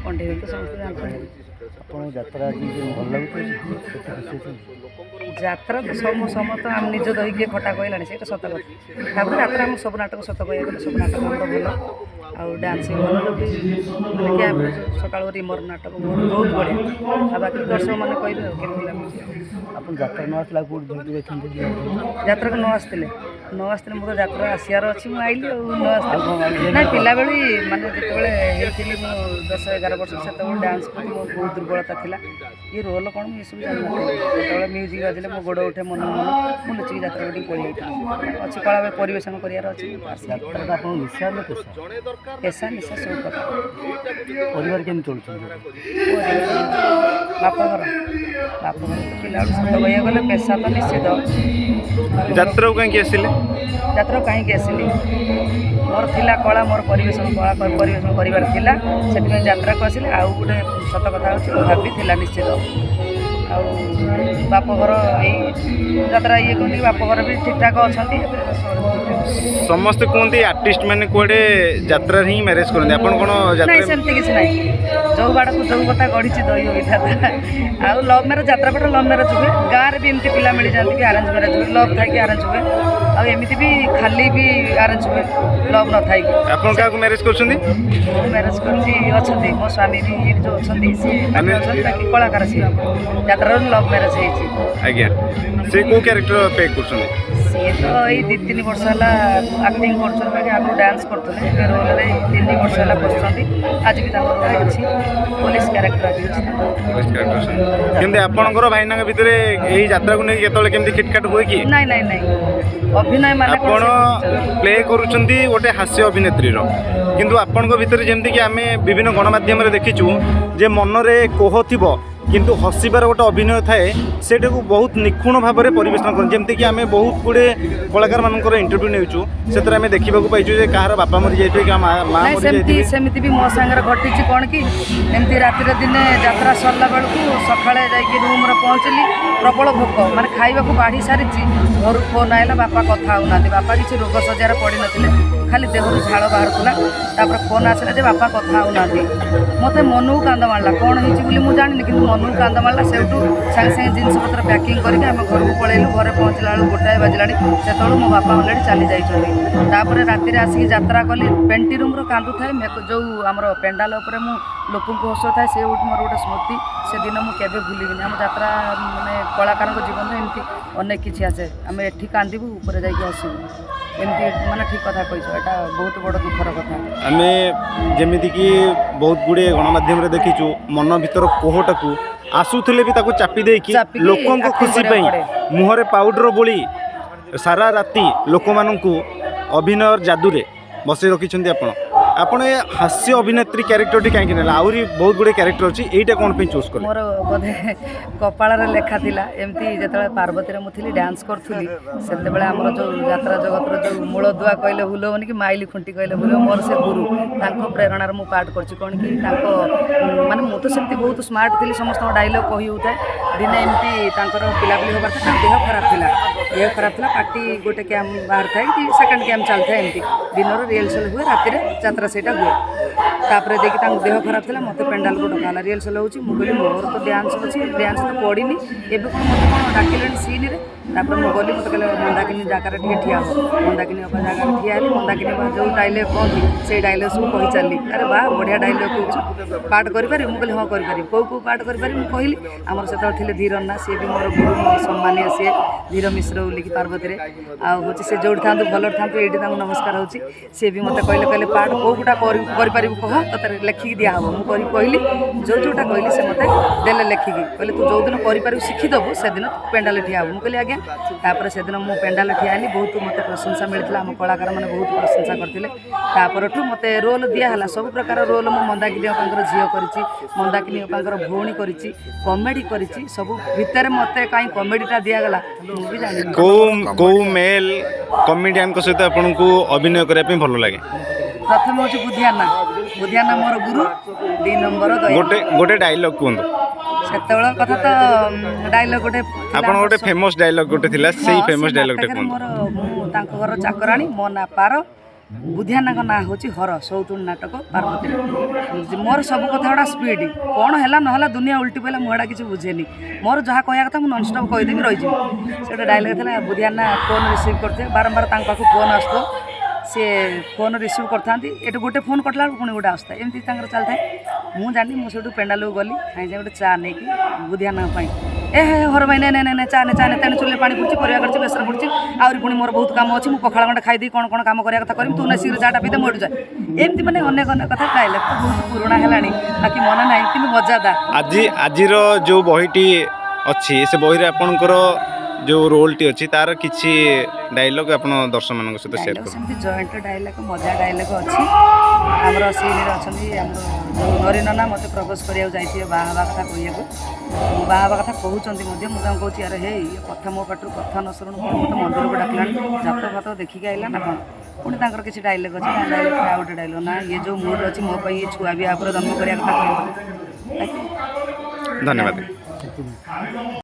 କଣ୍ଢେଇ ତ ସମସ୍ତେ ଜାଣିଛନ୍ତି। ଆପଣଙ୍କୁ ଯାତ୍ରା ଆଜି ଭଲ ଲାଗୁଛି? କେତେ ଖୁସି ଅଛନ୍ତି? ଯାତ୍ରା ତ ସବୁ ସମସ୍ତ ଆମ ନିଜ ଦହି କିଏ ଖଟା କହିଲାଣି, ସେଇଟା ସତ କଥା। ତାପରେ ଯାତ୍ରା ଆମ ସବୁ ନାଟକ, ସତ କହିବାକୁ ଗଲେ ସବୁ ନାଟକ ଆମର ଭଲ ଆଉ ଡ୍ୟାନ୍ସ ବି ଭଲ। ବି ମାନେ କ୍ୟାମ୍ପରେ ଯେଉଁ ସକାଳୁ ରିମର ନାଟକ ବହୁତ ବହୁତ ବଢ଼ିଆ। ଆଉ ବାକି ଦର୍ଶକମାନେ କହିବେ ଆଉ କେମିତି ଲାଗୁଛି। ଆପଣ ଯାତ୍ରା ନ ଆସିଲା କେଉଁଠି ଧରିକି ଯାଇଥାନ୍ତେ? ଯାତ୍ରାକୁ ନ ଆସିଥିଲେ ମୋର ଯାତ୍ରା ଆସିବାର ଅଛି, ମୁଁ ଆଇଲି। ଆଉ ନ ଆସିଥିଲେ ନାଇଁ। ପିଲାବେଳେ ମାନେ ଯେତେବେଳେ ହେଇଥିଲି ମୁଁ 10-11 ବର୍ଷ, ସେତେବେଳେ ଡ୍ୟାନ୍ସ ପ୍ରତି ମୋର ବହୁତ ଦୁର୍ବଳତା ଥିଲା। ଇଏ ରୋଲ୍ କ'ଣ, ମୁଁ ଏସବୁ ଜାଣିନଥିଲି। ସେତେବେଳେ ମ୍ୟୁଜିକ୍ ବାଜିଲେ ମୋ ଗୋଡ଼ ଉଠେ ମନକୁ ମନ। ମୁଁ ଲୁଚିକି ଯାତ୍ରା ଟିକେ ପଳେଇ ଯାଇଥିଲି। ଅଛି କଳା ପରିବେଷଣ କରିବାର ଅଛି, ମୁଁ ଆସିଲି। ଯାତ୍ରାଟା ଆପଣଙ୍କ ନିଶା ନା ପେସା? ପେସା, ନିଶା ସବୁ ପ୍ରକାର। ପରିବାର କେମିତି ଚଳୁଛନ୍ତି? ବାପଘର ତ ପିଲାବେଳୁ, ସତ କହିବାକୁ ଗଲେ ପେସା ତ ନିଶ୍ଚିତ। ଯାତ୍ରାକୁ କାହିଁକି ଆସିଲେ? ଯାତ୍ରାକୁ କାହିଁକି ଆସିଲି? ମୋର ଥିଲା କଳା, ମୋର ପରିବେଷଣ କଳା ପରିବେଷଣ କରିବାର ଥିଲା, ସେଥିପାଇଁ ଯାତ୍ରାକୁ ଆସିଲି। ଆଉ ଗୋଟେ ସତ କଥା ହେଉଛି, ଅଭାବ ବି ଥିଲା ନିଶ୍ଚିତ। ଆଉ ବାପଘର ଏଇ ଯାତ୍ରା ଇଏ କରୁନି, ବାପଘର ବି ଠିକ୍ଠାକ୍ ଅଛନ୍ତି ଏବେ ସବୁ ଠିକ୍ଠାକ୍ ଅଛି। ସମସ୍ତେ କୁହନ୍ତି ଆର୍ଟିଷ୍ଟ ମାନେ କୁଆଡ଼େ ଯାତ୍ରାରେ ହିଁ ମ୍ୟାରେଜ୍ କରନ୍ତି। ଆପଣ କ'ଣ ନାଇଁ, ଯାତ୍ରା? ସେମିତି କିଛି ନାହିଁ। ଯୋଉ ବାଡ଼କୁ ଯୋଉ କଥା ଗଢ଼ିଛି ଦଇବ ବିଧାତା। ଆଉ ଲଭ୍ ମ୍ୟାରେଜ୍, ଯାତ୍ରା ପରେ ଲଭ୍ ମ୍ୟାରେଜ୍ ହୁଏ। ଗାଁରେ ବି ଏମିତି ପିଲା ମିଳିଯାଆନ୍ତି କି ଆରେଞ୍ଜ ମ୍ୟାରେଜ୍ ହୁଏ, ଲଭ୍ ଥାଇକି ଆରେଞ୍ଜ ହୁଏ। ଆଉ ଏମିତି ବି ଖାଲି ବି ଆରେଞ୍ଜ ହୁଏ, ଲଭ୍ ନଥାଇକି। ଆପଣ କାହାକୁ ମ୍ୟାରେଜ୍ କରୁଛନ୍ତି? ମୁଁ ମ୍ୟାରେଜ୍ କରିଛି, ଅଛନ୍ତି ମୋ ସ୍ୱାମୀ ବି ଏଇଠି ଯେଉଁ ଅଛନ୍ତି, ସିଏ ପାଖରେ ଅଛନ୍ତି। ବାକି କଳାକାର ସିଏ। ଯାତ୍ରାରୁ ଲଭ୍ ମ୍ୟାରେଜ୍ ହେଇଛି। ଆଜ୍ଞା, ସେ କେଉଁ କ୍ୟାରେକ୍ଟର ପ୍ଲେ କରୁଛନ୍ତି? ସିଏ ତ ଏଇ 2-3 ବର୍ଷ ହେଲା ଆକ୍ଟିଂ କରୁଛନ୍ତି। ବାକି ଆଗରୁ ଡ୍ୟାନ୍ସ କରୁଥିଲେ। ଏବେ ରୋଲ୍ରେ 3 ବର୍ଷ ହେଲା ବସୁଛନ୍ତି। ଆଜି ବି ତାଙ୍କର ରୋଲ୍ ଅଛି, ପୋଲିସ କ୍ୟାରେକ୍ଟର ଆଜି ଅଛି ତାଙ୍କର। ପୋଲିସ କ୍ୟାରେକ୍ଟର ଅଛନ୍ତି। କେମିତି ଆପଣଙ୍କର ଭାଇନାଙ୍କ ଭିତରେ ଏଇ ଯାତ୍ରାକୁ ନେଇକି କେତେବେଳେ କେମିତି ଖିଟଖାଟ ହୁଏ କି? ନାଇଁ ନାଇଁ ନାଇଁ, ଅଭିନୟ ମାନେ କ'ଣ ଆପଣ ସେ ବୁଝୁଛନ୍ତି। ପ୍ଲେ କରୁଛନ୍ତି ଗୋଟେ ହାସ୍ୟ ଅଭିନେତ୍ରୀର, କିନ୍ତୁ ଆପଣଙ୍କ ଭିତରେ ଯେମିତିକି ଆମେ ବିଭିନ୍ନ ଗଣମାଧ୍ୟମରେ ଦେଖିଛୁ ଯେ ମନରେ କୋହ ଥିବ କିନ୍ତୁ ହସିବାର ଗୋଟେ ଅଭିନୟ ଥାଏ, ସେଇଟାକୁ ବହୁତ ନିଖୁଣ ଭାବରେ ପରିବେଷଣ କରନ୍ତି। ଯେମିତିକି ଆମେ ବହୁତ ଗୁଡ଼ିଏ କଳାକାରମାନଙ୍କର ଇଣ୍ଟରଭ୍ୟୁ ନେଉଛୁ, ସେଥିରେ ଆମେ ଦେଖିବାକୁ ପାଇଛୁ ଯେ କାହାର ବାପା ମରିଯାଇଥିବେ, କାହା ମା ମା ନାଇଁ, ସେମିତି ମରିଯାଇଥିବେ। ସେମିତି ବି ମୋ ସାଙ୍ଗରେ ଘଟିଛି। କ'ଣ କି, ଏମିତି ରାତିରେ ଦିନେ ଯାତ୍ରା ସରିଲା ବେଳକୁ ସକାଳେ ଯାଇକି ରୁମ୍ରେ ପହଞ୍ଚିଲି, ପ୍ରବଳ ଭୋକ, ମାନେ ଖାଇବାକୁ ବାଢ଼ି ସାରିଛି, ଘରୁ ଫୋନ୍ ଆଇଲା, ବାପା କଥା ହେଉନାହାନ୍ତି। ବାପା କିଛି ରୋଗ ଶଯ୍ୟାରେ ପଡ଼ିନଥିଲେ, ଖାଲି ଦେହରୁ ଝାଳ ବାହାରୁଥିଲା। ତାପରେ ଫୋନ୍ ଆସିଲା ଯେ ବାପା କଥା ହେଉନାହାନ୍ତି। ମୋତେ ମନକୁ କାନ୍ଦ ମାଡ଼ିଲା। କ'ଣ ହେଇଛି ବୋଲି ମୁଁ ଜାଣିନି, କିନ୍ତୁ ମନକୁ କାନ୍ଦ ମାଡ଼ିଲା। ସେଇଠୁ ସାଙ୍ଗେ ସାଙ୍ଗେ ଜିନିଷପତ୍ର ପ୍ୟାକିଂ କରିକି ଆମେ ଘରକୁ ପଳେଇଲୁ। ଘରେ ପହଞ୍ଚିଲା ବେଳକୁ 1 ବାଜିଲାଣି। ସେତେବେଳକୁ ମୋ ବାପା ଅଲରେଡ଼ି ଚାଲି ଯାଇଛନ୍ତି। ତାପରେ ରାତିରେ ଆସିକି ଯାତ୍ରା କଲି। ପେଣ୍ଟି ରୁମ୍ର କାନ୍ଦୁଥାଏ, ଯେଉଁ ଆମର ପେଣ୍ଡାଲ ଉପରେ ମୁଁ ଲୋକଙ୍କୁ ହସୁଥାଏ। ସେ ଗୋଟେ ମୋର ଗୋଟେ ସ୍ମୃତି, ସେଦିନ ମୁଁ କେବେ ଭୁଲିବିନି। ଆମ ଯାତ୍ରା ମାନେ କଳାକାରଙ୍କ ଜୀବନରେ ଏମିତି ଅନେକ କିଛି ଆସେ। ଆମେ ଏଠି କାନ୍ଦିବୁ, ଉପରେ ଯାଇକି ହସିବୁ। ଏମିତି ମାନେ ଠିକ୍ କଥା କହିଛ, ଏଇଟା ବହୁତ ବଡ଼ ଦୁଃଖର କଥା। ଆମେ ଯେମିତିକି ବହୁତ ଗୁଡ଼ିଏ ଗଣମାଧ୍ୟମରେ ଦେଖିଛୁ, ମନ ଭିତର କୋହଟାକୁ ଆସୁଥିଲେ ବି ତାକୁ ଚାପି ଦେଇକି ଚାପିକି ଲୋକଙ୍କ acting ଖୁସି ପାଇଁ କରିବାକୁ ପଡ଼େ। ମୁହଁରେ ପାଉଡ଼ର ବୋଳି ସାରା ରାତି ଲୋକମାନଙ୍କୁ ଅଭିନୟର ଯାଦୁରେ ବସେଇ ରଖିଛନ୍ତି ଆପଣ। ଆପଣ ଏ ହାସ୍ୟ ଅଭିନେତ୍ରୀ କ୍ୟାରେକ୍ଟରଟି କାହିଁକି ନେଲେ? ଆହୁରି ବହୁତ ଗୁଡ଼ିଏ କ୍ୟାରେକ୍ଟର ଅଛି, ଏଇଟା କ'ଣ ପାଇଁ ଚୁଜ୍ କଲେ? ମୋର ବୋଧେ କପାଳରେ ଲେଖା ଥିଲା ଏମିତି। ଯେତେବେଳେ ପାର୍ବତୀରେ ମୁଁ ଥିଲି, ଡ୍ୟାନ୍ସ କରୁଥିଲି, ସେତେବେଳେ ଆମର ଯେଉଁ ଯାତ୍ରା ଜଗତର ଯେଉଁ ମୂଳଦୁଆ କହିଲେ ଭୁଲ ହେବନି କି ମାଇଲି ଖୁଣ୍ଟି କହିଲେ ଭୁଲ ହେବ, ମୋର ସେ ଗୁରୁ, ତାଙ୍କ ପ୍ରେରଣାରେ ମୁଁ ପାଠ କରିଛି। କ'ଣ କି ତାଙ୍କ ମାନେ ମୁଁ ତ ସେମିତି ବହୁତ ସ୍ମାର୍ଟ ଥିଲି, ସମସ୍ତଙ୍କ ଡାଇଲଗ୍ କହି ହେଉଥାଏ। ଦିନେ ଏମିତି ତାଙ୍କର ପିଲାପିଲି ହେବାର ଥିଲା, ତାଙ୍କ ଦେହ ଖରାପ ଥିଲା। ଦେହ ଖରାପ ଥିଲା, ପାର୍ଟି ଗୋଟେ କ୍ୟାମ୍ପ ବାହାରିଥାଏ କି ସେକେଣ୍ଡ କ୍ୟାମ୍ପ ଚାଲିଥାଏ। ଏମିତି ଦିନର ରିହର୍ସାଲ୍ ହୁଏ, ରାତିରେ ଯାତ୍ରା ସେଇଟା ହୁଏ। ତାପରେ ଦେଇକି ତାଙ୍କ ଦେହ ଖରାପ ଥିଲା, ମୋତେ ପେଣ୍ଡାଲକୁ ଡକା ହେଲା, ରିହର୍ସାଲ୍ ହେଉଛି। ମୁଁ କହିଲି, ମୋର ତ ଡ୍ୟାନ୍ସ ଅଛି, ଡ୍ୟାନ୍ସ ତ ପଡ଼ିନି, ଏବେ କ'ଣ ମୋତେ କ'ଣ ଡାକିଲେଣି ସିନ୍ରେ? ତାପରେ ମୁଁ ଗଲି, ମୋତେ କହିଲେ, ମନ୍ଦାକିନୀ ଜାଗାରେ ଟିକେ ଠିଆ ହେବ। ମନ୍ଦାକିନୀ ଅପା ଜାଗାରେ ଠିଆ ହେଲି। ମନ୍ଦାକିନୀ ଅପା ଯେଉଁ ଡାଇଲଗ୍ କହନ୍ତି, ସେଇ ଡାଇଲଗ୍ ସବୁ କହି ଚାଲିଲି। ଆରେ ବା, ବଢ଼ିଆ ଡାଇଲଗ୍ କହୁଛୁ, ପାଠ କରିପାରିବୁ? ମୁଁ କହିଲି, ହଁ କରିପାରିବି। କେଉଁ କେଉଁ ପାଠ କରିପାରିବି? ମୁଁ କହିଲି। ଆମର ସେତେବେଳେ ଥିଲେ ଧୀରନା, ସିଏ ବି ମୋର ଗୁରୁ, ମୋର ସମ୍ମାନୀୟ ସିଏ, ଧୀର ମିଶ୍ର ବୋଲିକି ପାର୍ବତୀରେ। ଆଉ ହେଉଛି ସେ ଯେଉଁଠି ଥାନ୍ତୁ ଭଲରେ ଥାନ୍ତୁ, ଏଇଠି ତାଙ୍କୁ ନମସ୍କାର ହେଉଛି। ସିଏ ବି ମୋତେ କହିଲେ, କହିଲେ, ପାଠ କେଉଁ ଗୋଟା କରିପାରିବୁ କହ, ତୋତେ ଲେଖିକି ଦିଆହେବ। ମୁଁ କରି କହିଲି, ଯେଉଁ ଯେଉଁଟା କହିଲି ସେ ମୋତେ ଦେଲେ ଲେଖିକି। କହିଲେ, ତୁ ଯେଉଁଦିନ କରିପାରିବୁ, ଶିଖିଦେବୁ, ସେଦିନ ପେଣ୍ଡାଲେ ଠିଆ ହେବୁ। ମୁଁ କହିଲି, ଆଜ୍ଞା। ତାପରେ ସେଦିନ ମୁଁ ପେଣ୍ଡାଲେ ଠିଆ ହେଲି, ବହୁତ ମୋତେ ପ୍ରଶଂସା ମିଳିଥିଲା। ଆମ କଳାକାରମାନେ ବହୁତ ପ୍ରଶଂସା କରିଥିଲେ। ତାପରଠୁ ମୋତେ ରୋଲ୍ ଦିଆହେଲା, ସବୁ ପ୍ରକାର ରୋଲ୍। ମୁଁ ମନ୍ଦାକିନୀ ଅପାଙ୍କର ଝିଅ କରିଛି, ମନ୍ଦାକିନୀ ଅପାଙ୍କର ଭଉଣୀ କରିଛି, କମେଡ଼ି କରିଛି। ସବୁ ଭିତରେ ମୋତେ କାହିଁ କମେଡ଼ିଟା ଦିଆଗଲା, ମୁଁ ବି ଜାଣିନି। କେଉଁ କେଉଁ ମେଲ୍ କମେଡ଼ିଆନଙ୍କ ସହିତ ଆପଣଙ୍କୁ ଅଭିନୟ କରିବା ପାଇଁ ଭଲ ଲାଗେ? ପ୍ରଥମେ ହେଉଛି ବୁଧିଆନା, ବୁଧିଆନା ମୋର ଗୁରୁ। 2 ନମ୍ବର ଦୟା। ଗୋଟେ ଗୋଟେ ଡାଇଲଗ୍ କୁହନ୍ତୁ। ସେତେବେଳ କଥା ତ ଡାଇଲଗ୍ ଗୋଟେ ଥିଲା। ଆପଣ ଗୋଟେ ଫେମସ୍ ଡାଇଲଗ୍ ଗୋଟେ ଥିଲା, ସେଇ ହଁ, ଫେମସ୍ ସେ ଡାଇଲଗ୍ଟା ନାଟକରେ କୁହନ୍ତୁ। ମୋର ମୁଁ ତାଙ୍କ ଘର ଚାକରାଣୀ, ମୋ ନାଁ ପାର। ବୁଧିଆନାଙ୍କ ନାଁ ହେଉଛି ହର, ସଉତୁଣି ନାଟକ ପାର୍ବତୀରେ। ମୋର ସବୁ କଥା ଗୁଡ଼ା ସ୍ପିଡ଼, କ'ଣ ହେଲା ନହେଲା ଦୁନିଆ ଉଲ୍ଟି ପଡ଼ିଲା, ମୁଁ ଏଇଟା କିଛି ବୁଝେନି। ମୋର ଯାହା କହିବା କଥା ମୁଁ ନନଷ୍ଟପ୍ କହିଦେବି, ରହିଯିବି। ସେ ଗୋଟେ ଡାଇଲଗ୍ ଥିଲା, ବୁଧିଆନା ଫୋନ୍ ରିସିଭ୍ କରୁଥିବେ, ବାରମ୍ବାର ତାଙ୍କ ପାଖକୁ ଫୋନ୍ ଆସୁଥିବ, ସିଏ ଫୋନ୍ ରିସିଭ୍ କରିଥାନ୍ତି, ଏଠୁ ଗୋଟେ ଫୋନ୍ କଟିଲା ବେଳକୁ ପୁଣି ଗୋଟେ ଆସୁଥାଏ, ଏମିତି ତାଙ୍କର ଚାଲିଥାଏ। ମୁଁ ଜାଣିନି, ମୁଁ ସେଇଠୁ ପେଣ୍ଡାଲକୁ ଗଲି, ସାଙ୍ଗେ ସାଙ୍ଗେ ଗୋଟେ ଚା ନେଇକି ବୁଧିଆନାଙ୍କ ପାଇଁ। ଏ ହେ ହର ଭାଇ, ନେ ନେ ନେ ନେ ଚା ନେ, ଚା ନେ, ତେଣୁ ଚୁଲିରେ ପାଣି ପଡ଼ୁଛି, ପରିବା କାଟୁଛି, ବେସର ପଡ଼ୁଛି, ଆହୁରି ପୁଣି ମୋର ବହୁତ କାମ ଅଛି, ମୁଁ ପଖାଳ ଗଣ୍ଡେ ଖାଇଦେଇ କ'ଣ କ'ଣ କାମ କରିବା କଥା କରିବି, ତୁ ନେ ଶୀଘ୍ର ଚାଟା ପିଇଦେ, ମୁଁ ଏଠୁ ଯାଏ। ଏମିତି ମାନେ ଅନେକ ଅନେକ କଥା। ଡାଇଲଗ୍ ତ ବହୁତ ପୁରୁଣା ହେଲାଣି, ବାକି ମନେ ନାହିଁ, କିନ୍ତୁ ମଜାଦାର। ଆଜିର ଯେଉଁ ବହିଟି ଅଛି, ସେ ବହିରେ ଆପଣଙ୍କର ଯେଉଁ ରୋଲଟି ଅଛି, ତାର କିଛି ଡାଇଲଗ୍ ଆପଣ ଦର୍ଶକମାନଙ୍କ ସହିତ ସେୟାର ଡାଇଲଗ୍ କରନ୍ତୁ। ସେମିତି ଜଏଣ୍ଟ ଡାଇଲଗ୍, ମଜା ଡାଇଲଗ୍ ଅଛି। ଆମର ସିନ୍ରେ ଅଛନ୍ତି ଆମର ଯେଉଁ ନରୀନନା, ମୋତେ ପ୍ରପୋଜ୍ କରିବାକୁ ଯାଇଥିବେ ବାହା ହେବା କଥା କହିବାକୁ, ମୁଁ ବାହା ହେବା କଥା କହୁଛନ୍ତି ମଧ୍ୟ, ମୁଁ ତାଙ୍କୁ କହୁଛି, ଆରେ ହେ, ଇଏ କଥା ମୋ ପାଟିରୁ କଥା ନ ଶୁଣୁ କ'ଣ ମୋତେ ମନ୍ଦିରକୁ ଡାକିଲାଣି, ଜାତକ ଫାତକ ଦେଖିକି ଆଇଲା ନା କ'ଣ? ପୁଣି ତାଙ୍କର କିଛି ଡାଇଲଗ୍ ଅଛି, ତା ଡାଇଲଗ୍ ଆଉ ଗୋଟେ ଡାଇଲଗ୍ ନା, ଇଏ ଯେଉଁ ମୁଡ଼୍ ଅଛି ମୋ ପାଇଁ, ଇଏ ଛୁଆ ବି ୟା ଉପରେ ଜନ୍ମ କରିବା କଥା କହିବ। ଧନ୍ୟବାଦ।